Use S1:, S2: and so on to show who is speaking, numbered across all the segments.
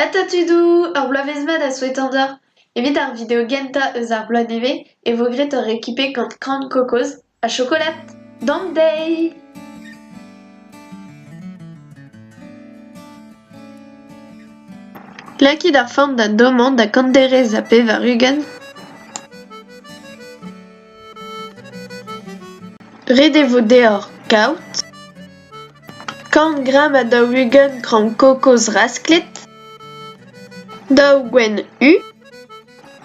S1: Ata tudoù, ur bloavezh mat a souetan deoc'h. Evit ar video gentañ eus ar bloaz nevez e vo graet ur rekipe gant krank kokoz ha chokolad. D'an deiz! Lakit ar forn da dommañ da kant derez ha 80. Ret e vo deoc'h kaout 100 gramm ha 40 gramm kokoz rasklet, daou gwenn u,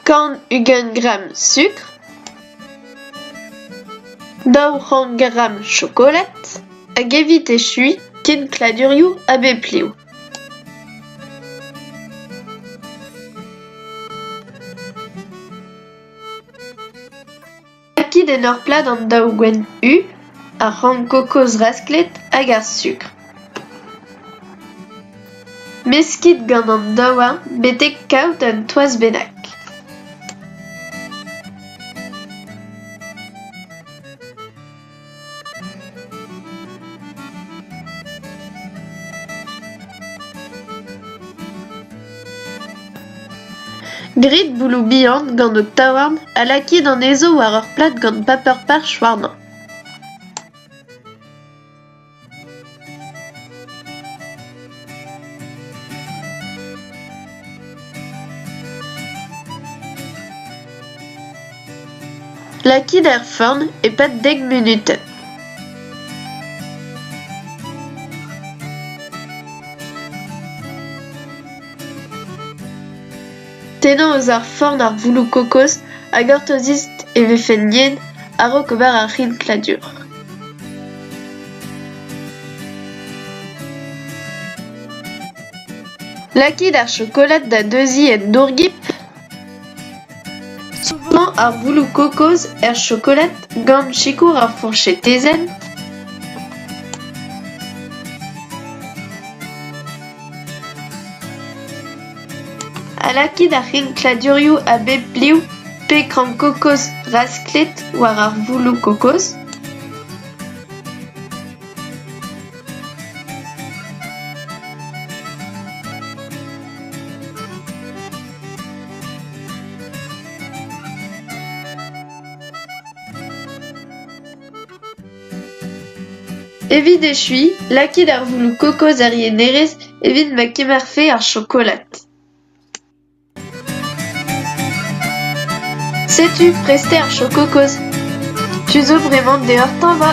S1: 120 gramm sukr, 200 gramm chokolad hag evit echuiñ kinkladurioù a bep liv. Lakit en ur plad an daou gwenn u, ar c'horn kokoz rasklet hag ar sukr. Meskit gant an daouarn betek kaout un toaz bennak. Grit bouloù bihan gant ho taouarn ha lakit anezho war ur plad gant paper parch warnañ. Lakit er forn e-pad dek munutenn. Tennañ eus ar forn ar vouloù kokoz ha gortozit e vefent yen a-raok ober ar c'hinkladur. Lakit ar chokolad da deuziñ en dour-gip. Soubañ ar vouloù kokoz er chokolad gant sikour ar fourchetezenn. Ha lakit ar c'hinkladurioù a bep liv pe krampkokoz rasklet war ar vouloù kokoz. Evit echuiñ, lakit ar vouloù kokoz er yenerez evit ma kemerfe ar chokolad. Setu prest eo ar chokokoz. Tu zo bremañ deoc'h tañva.